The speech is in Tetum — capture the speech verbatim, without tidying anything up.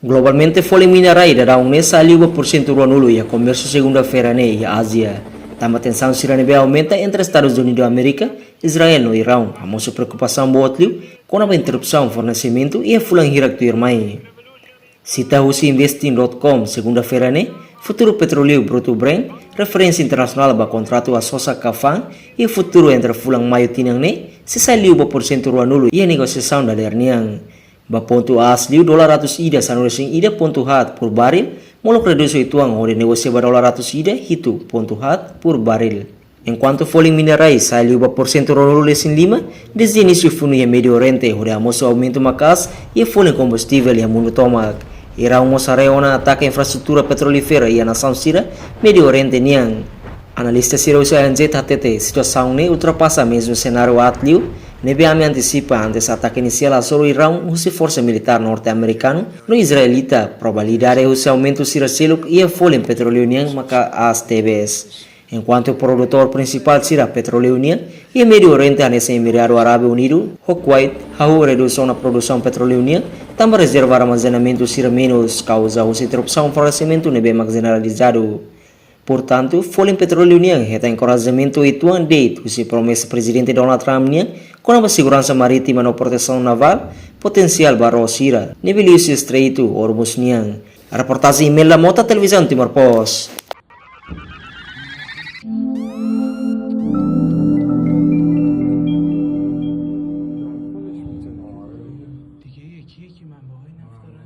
Globalmente, folin mina-rai daudaun ne'e sa'e liu ba porsentu ruanulu iha komérsiu segunda-feira ne'e iha Ázia. Tanba tensaun sira ne'ebé aumenta entre Estadus Unidus Amérika, Israel no Iraun, hamosu preokupasaun boot liu kona-ba interrupsaun fornesimentu iha fulan hirak tuirmai. Sita husi investing dot com, segunda-feira ne'e, futuru petróleu brutu Brent, referénsia internasionál ba kontratu asosa kafan iha futuru entre fulan Maiu tinan ne'e, sei sa'e liu ba porsentu ruanulu iha negosiasaun dadeer nian. Ba pontu aas liu dolar ratus ida sanulu-resin-ida pontu haat por barril, molok redús uitoan hodi negosia ba dolar ratus ida hitu pontu haat por barril. Enkuantu folin mina-rai sa'e liu ba porsentu ruanulu-resin-lima, dezde inísiu funu iha Médiu Oriente, hodi hamosu aumentu maka'as iha folin kombustivel iha mundu tomak. Iraun mós haree ona atake infraestrutura petrolífera iha nasaun sira Médiu Oriente nian. Analista sira husi A N Z hatete situasaun ne'e ultrapasa mezmu senáriu aat liu ne'ebé ami antisipa antes atake inisiál hasoru Iraun husi forsa militár norte-amerikanu no israelita. Probabilidade husi aumentu sira seluk iha folin petróleu nian maka'as tebes. Enkuantu produtór prinsipál sira petróleu nian iha Médiu Oriente hanesan Emiradu Arábiu Unidu ho Kuwait hahú redús ona produsaun petróleu nian, tanba rezerva armazenamentu sira menus, kauza husi interrupsaun fornesimentu ne'ebé mak jeneralizadu. Portantu, folin petróleu nian hetan enkorajamentu uitoan de'it husi promesa Prezidente Donald Trump nian kona-ba seguransa marítima no protesaun navál potensiál ba ró sira ne'ebé liuhusi Estreitu Hormuz nian. Reportajen Imelda Mota, Televizaun Timor Post.